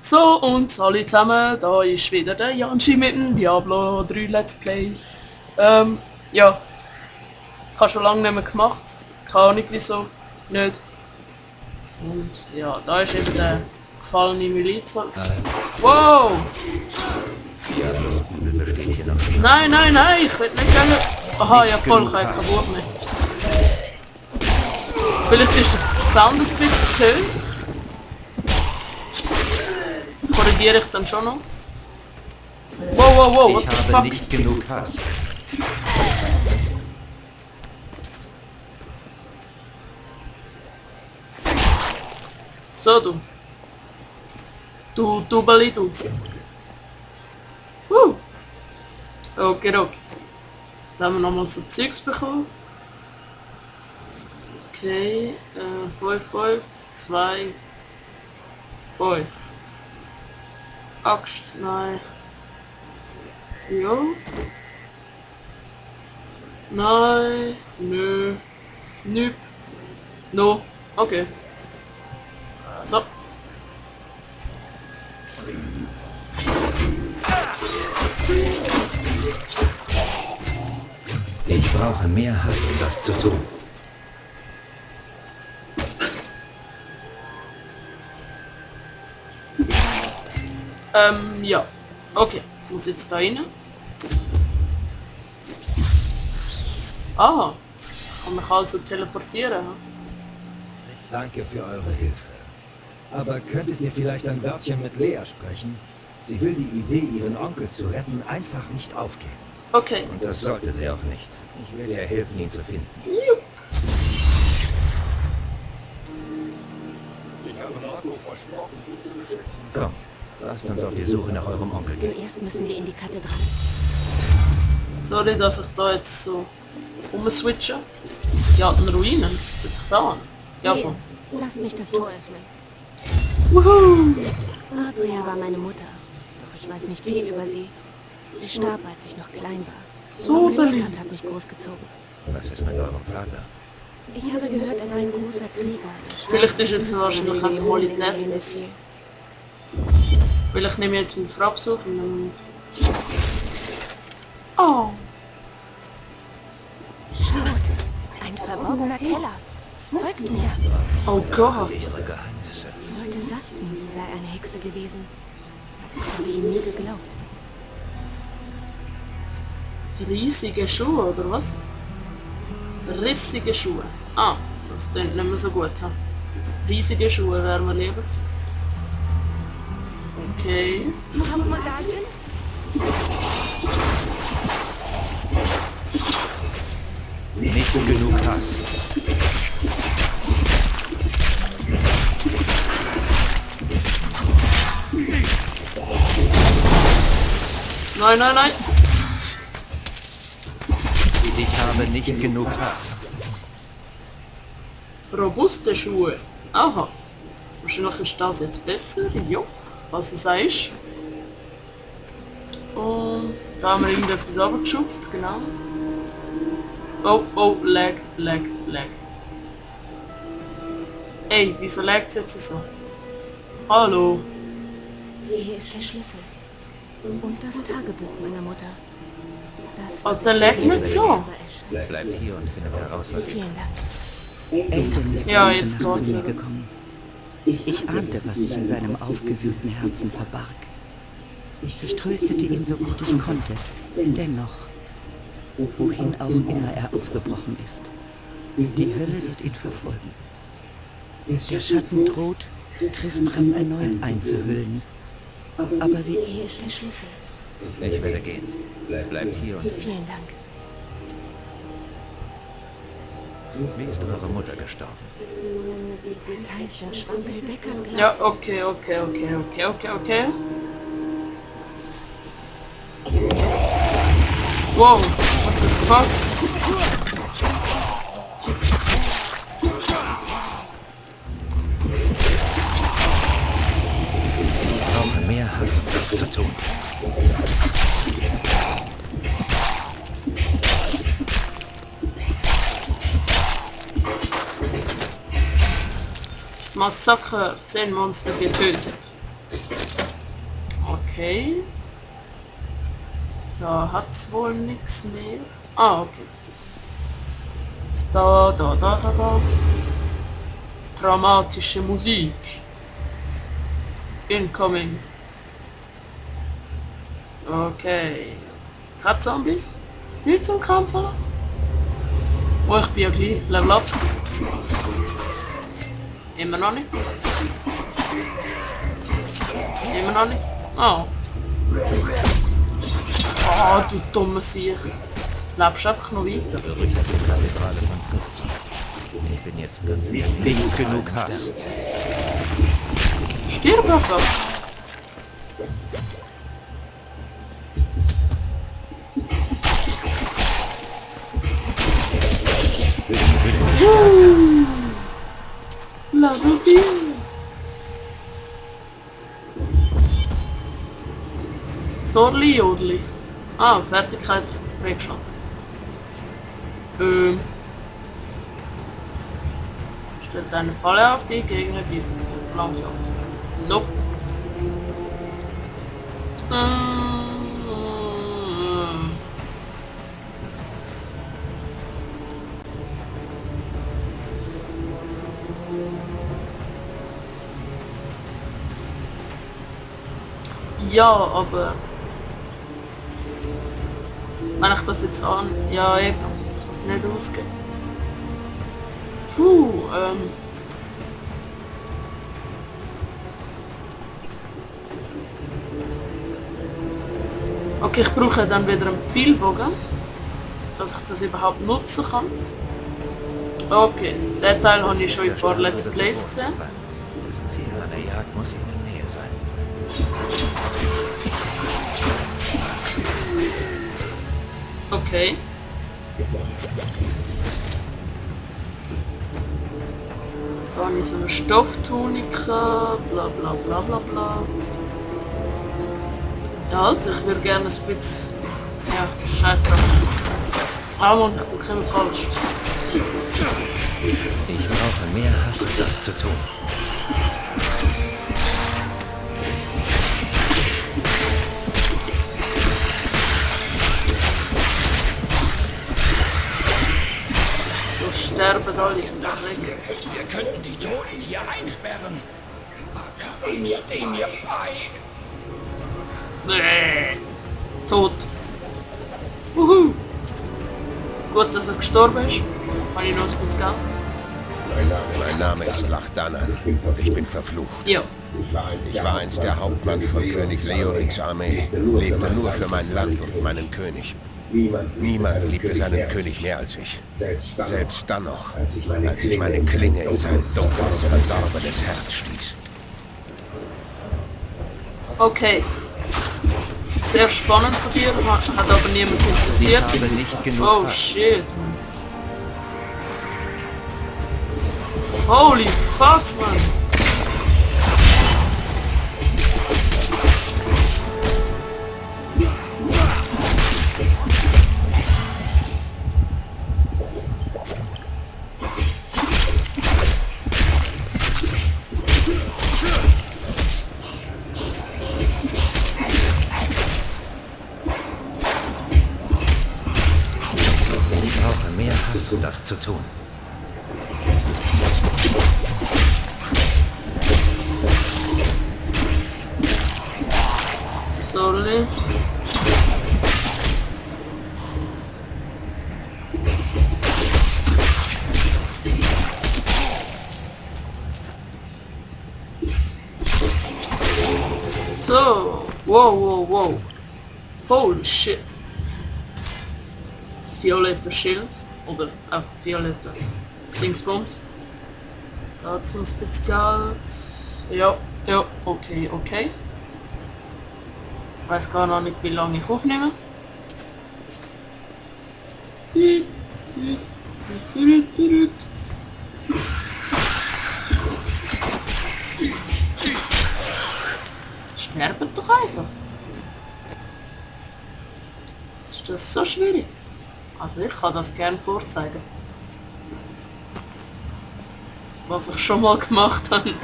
So, und alle zusammen, da ist wieder der Janshi mit dem Diablo 3 Let's Play. Ja, ich habe schon lange nicht mehr gemacht, keine Ahnung wieso, nicht. Und ja, da ist eben der gefallene Milizer. Wow! Diablos Übel besteht hier noch. Nein, nein, nein, ich will nicht gerne... Aha, ja voll, ich habe kein Wort mehr. Vielleicht ist der Sound ein bisschen zu hoch. Korrigiere ich dann schon noch. Wow, wow, wow, what Ich the habe fuck? nicht genug Hass. So, du. Du, Bali, du. Okay, okay. Da haben wir nochmal so Zeugs bekommen. Okay, 5, 5, 2, 5. Axt, nein. Jo. Nein, nö. Nüp. No. Okay. So. Ich brauche mehr Hass, um das zu tun. Ja. Okay. Muss jetzt da rein. Ah. Kann mich also teleportieren. Danke für eure Hilfe. Aber könntet ihr vielleicht ein Wörtchen mit Lea sprechen? Sie will die Idee, ihren Onkel zu retten, einfach nicht aufgeben. Okay. Und das sollte sie auch nicht. Ich will ihr helfen, ihn zu finden. Jupp. Ich habe Marco versprochen, ihn zu beschützen. Kommt, lasst uns auf die Suche nach eurem Onkel gehen. Zuerst müssen wir in die Kathedrale. Sorry, dass ich da jetzt so umswitche. Ja, den Ruinen. Sind ich da? Ja, schon. Lasst mich das Tor öffnen. Wuhu! Adria war meine Mutter, doch ich weiß nicht viel über sie. Sie starb, als ich noch klein war. So, Onkel Dali. Eckart hat mich großgezogen. Was ist mit eurem Vater? Ich habe gehört, er war ein großer Krieger. der Vielleicht starb ist jetzt bis wahrscheinlich zu auch den Qualität Legionen in besser. Indien. Weil ich nehme jetzt meinen Frau und dann... Oh. Schaut, ein verborgener Keller. Folgt mir. Oh Gott. Ihre Geheimnisse. Die Leute sagten, sie sei eine Hexe gewesen. Ich habe ihnen nie geglaubt. Riesige Schuhe, oder was? Rissige Schuhe. Ah, das klingt nicht mehr so gut. Ha? Riesige Schuhe wären wir lieber gewesen. Okay. Nicht genug Hass. Nein, nein, nein. Ich habe nicht genug Hass. Robuste Schuhe. Aha. Wahrscheinlich ist das jetzt besser. Jo. Was du sagst. Und da haben wir irgendetwas abgeschupft, genau. Oh, oh, lag, lag, lag. Ey, wieso laggt es jetzt so? Hallo. Hier ist der Schlüssel. Und das Tagebuch meiner Mutter. Das, Oh, was der ich leckt gesehen nicht so. habe, erscheint. Bleibt hier und findet heraus, was ich... Vielen Dank. Aiden ist Ja, gestern jetzt Nacht geht's zu mir wieder. gekommen. Ich ahnte, was sich in seinem aufgewühlten Herzen verbarg. Ich tröstete ihn so gut ich konnte. Dennoch, wohin auch immer er aufgebrochen ist, die Hölle wird ihn verfolgen. Der Schatten droht, Tristram erneut einzuhüllen. Aber wie Hier ist der Schlüssel. Ich werde gehen. Bleibt hier und... Vielen Dank. Wie ist eure Mutter gestorben? Nun, die Details sind schwankeldeckern gleich. Ja, okay, okay, okay, okay, okay, okay. Wow, what the fuck? Ich brauche mehr Hass, um das zu tun. Massaker, 10 Monster getötet. Okay. Da hat's wohl nichts mehr. Ah, okay. Ist da. Dramatische Musik. Incoming. Okay. Keine Zombies? Nicht zum Kampf, oder? Oh, ich bin ja gleich. Level up. Immer noch nicht. Immer noch nicht. Oh. Oh, du dumme Sieg. Lebst einfach noch weiter. Gerüchte der Kathedrale von Tristan. Ich bin jetzt ganz ehrlich nicht genug Hass. Stirb einfach. Level 4. Sorli, Jodli. Ah, Fertigkeit freigeschaltet. Stellt eine Falle auf, die Gegner gibt es verlangsamt. Nope. Ja, aber wenn ich das jetzt an... Ja, eben. Ich kann es nicht ausgeben. Puh, okay, ich brauche dann wieder einen Pfeilbogen, dass ich das überhaupt nutzen kann. Okay, den Teil habe ich schon in ein paar Let's Plays gesehen. Das Ziel meiner Jagd muss in der Nähe sein. Okay. Da habe ich so eine Stofftunika, bla bla bla bla bla. Ja, halt, ich würde gerne ein bisschen... Ja, scheiß drauf. Ah Mann, ich drücke immer falsch. Ich brauche mehr Hass, um das zu tun. So sterben alle in der Weg. Wir könnten die Toten hier einsperren. Akarin, steh mir bei. Tot. Wuhu. Gut, dass er gestorben ist. Habe ich noch ein bisschen Geld? Mein Name ist Lachdanan. Ich bin verflucht. Ja. Ich war einst der Hauptmann von König Leoriks Armee, lebte nur für mein Land und meinen König. Niemand liebte seinen König mehr als ich. Selbst dann noch, als ich meine Klinge in sein dunkles, verdorbenes Herz stieß. Okay. Sehr spannend von dir, hat aber niemand interessiert. Ich habe nicht genug Oh Hass. shit, man. Holy fuck, man. Ich brauche mehr Hass, um das zu tun. Sorry. So, wow. Holy shit. Violetter Schild. Oder auch violetter Dingsbums. Da hat's noch ein bisschen Geld. Ja, okay. Ich weiß gar noch nicht, wie lange ich aufnehme. Sterben doch einfach. Ist das so schwierig? Also ich kann das gerne vorzeigen. Was ich schon mal gemacht habe. In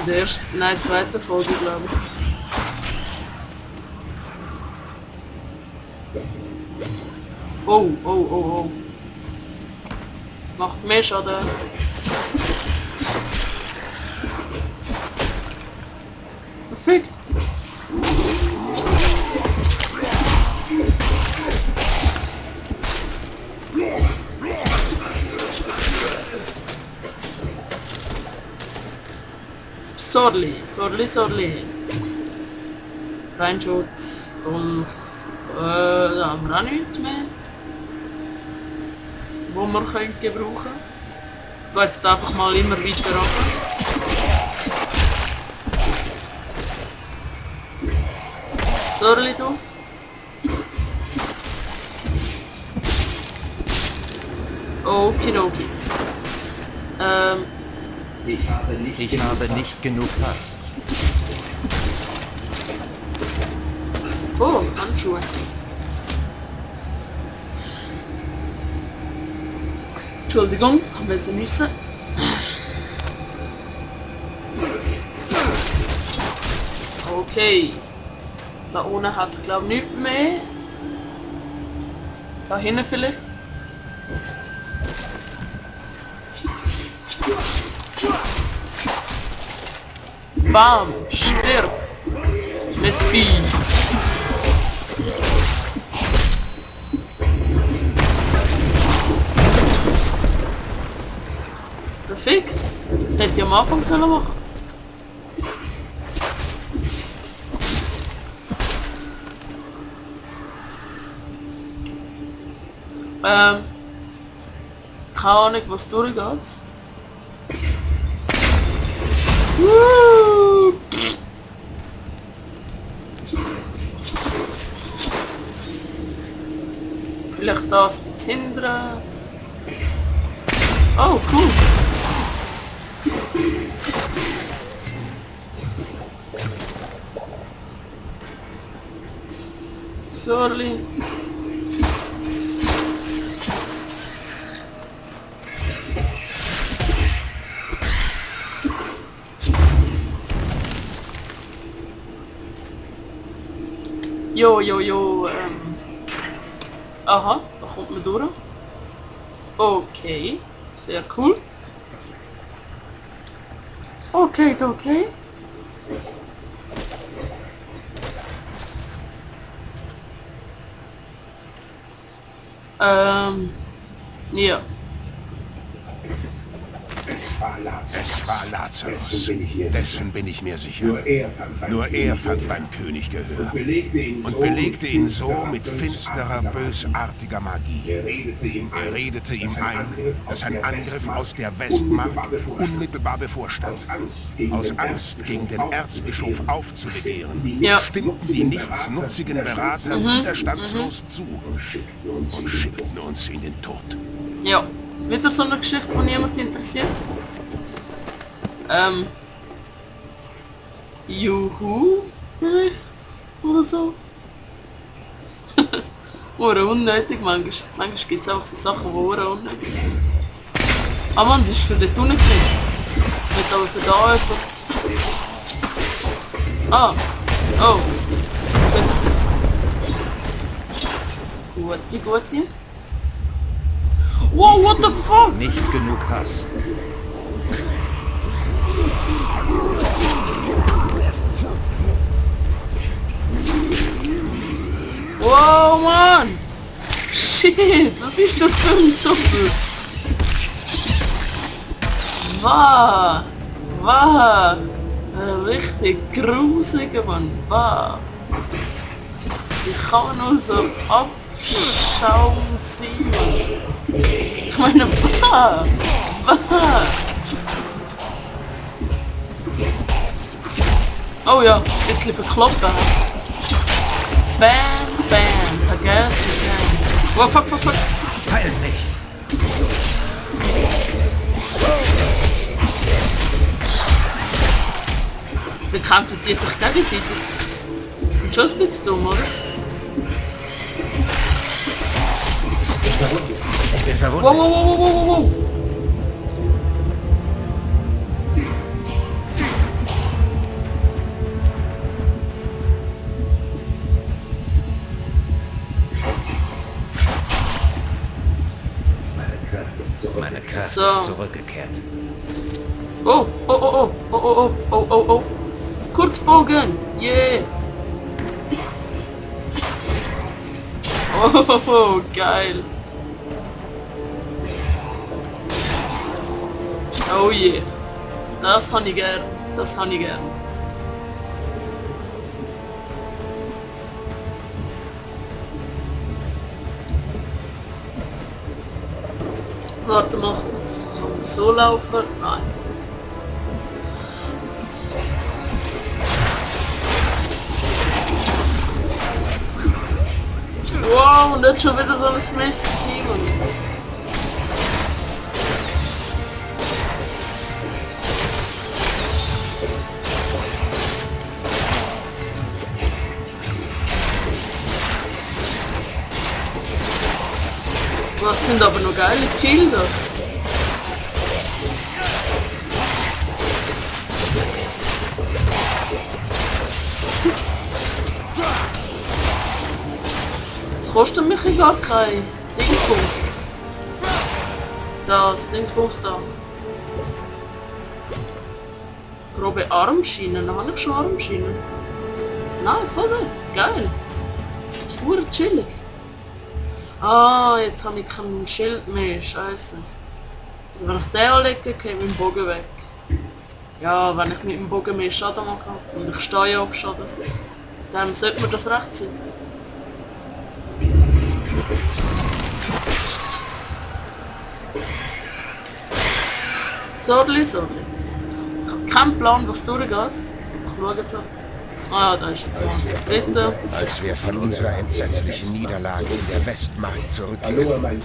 der ersten, nein, zweiten Folge, glaube ich. Oh, oh, oh, oh. Macht mehr Schaden. Verfickt. Sorli, Sorli, Sorli. Reinschutz, Dolch. Da haben wir auch nichts mehr. Wo wir können gebrauchen. Ich gehe jetzt einfach mal immer weiter runter. Sorli, du. Okidoki. Ich habe nicht genug Hass. Oh, Handschuhe. Entschuldigung, müssen. Okay. Da unten hat es glaube ich nichts mehr. Da hinten vielleicht. Bam! Stirb! Mistvieh! Verfickt! Das hätte ich am Anfang sollen machen. Keine Ahnung, was durchgeht. Vielleicht das mit hindern. Oh, cool. Sorry. Jo, aha, da kommt man durch. Okay, sehr cool. Okay. Ja. Es war Lazarus. Dessen bin ich mir sicher. Nur er fand beim König Gehör und belegte ihn so mit finsterer, bösartiger Magie. Er redete ihm ein, dass ein Angriff aus der Westmark unmittelbar bevorstand. Aus Angst, gegen den Erzbischof aufzubegehren, stimmten die nichtsnutzigen Berater widerstandslos zu und schickten uns in den Tod. Ja. Wieder so eine Geschichte, die niemand interessiert. Juhu, vielleicht? Oder so? Oder unnötig, manchmal gibt es auch so Sachen, die unnötig sind. Ah Mann, das ist für den Tunnel gesehen. Nicht aber für da jemand. Ah, oh. Gute. Wow, what the fuck? Nicht genug Hass. Wow, Mann! Shit, was ist das für ein Doppel? Wow! Richtig gruselig, Mann. Wow! Wie kann man nur so Abschaum sein, Mann? Ich meine, wow! Oh ja, jetzt verkloppen. Bam, vergessen. Oh, fuck. Heil mich! Bekämpfen die sich gegenseitig? Sind schon ein bisschen dumm, oder? Ich bin verwundet. Wow. Kraft So. ist zurückgekehrt. Oh, oh, oh, oh, oh, oh, oh, oh, oh, oh. Kurzbogen, yeah. Oh, geil. Oh yeah. Das habe ich gern, das habe ich gern. Warte mal, das kann so laufen? Nein. Wow, nicht schon wieder so ein Mistvieh. Was sind aber noch geile Kinder. Das kostet mich gar kein Dingsbums. Das Dingsbums da. Grobe Armschienen, habe ich schon Armschienen? Nein, voll nicht. Geil. Das ist verdammt chillig. Ah, jetzt habe ich kein Schild mehr, scheiße. Also wenn ich den anlege, geht mein Bogen weg. Ja, wenn ich mit dem Bogen mehr Schaden mache und ich stehe auf Schaden, dann sollte mir das recht sein. Sorli, sorli. Ich habe keinen Plan, was durchgeht. Ich schaue jetzt an. Ah, da ist jetzt was. Bitte. Als wir von unserer entsetzlichen Niederlage in der Westmark zurückkehrten,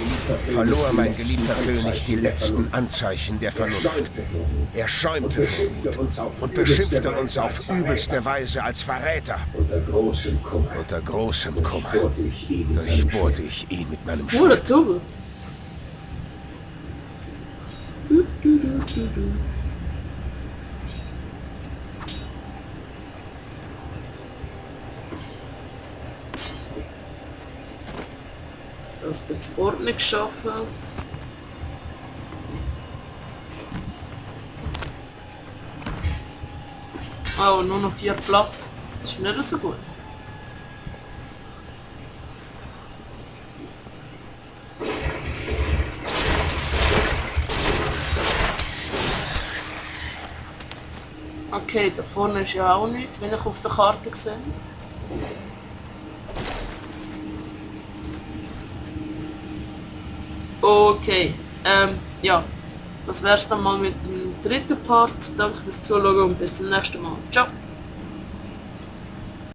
verlor mein geliebter König die letzten Anzeichen der Vernunft. Er schäumte vor Wut und beschimpfte uns auf übelste Weise als Verräter. Unter großem Kummer durchbohrte ich ihn mit meinem Oh, der Schwert. Tube. Das wird Ordnung schaffen. Oh, nur noch 4 Platz. Das ist nicht so gut. Okay, da vorne ist ja auch nichts, wenn ich auf der Karte sehe. Okay, ja. Das wär's dann mal mit dem dritten Part. Danke fürs Zuschauen und bis zum nächsten Mal. Ciao!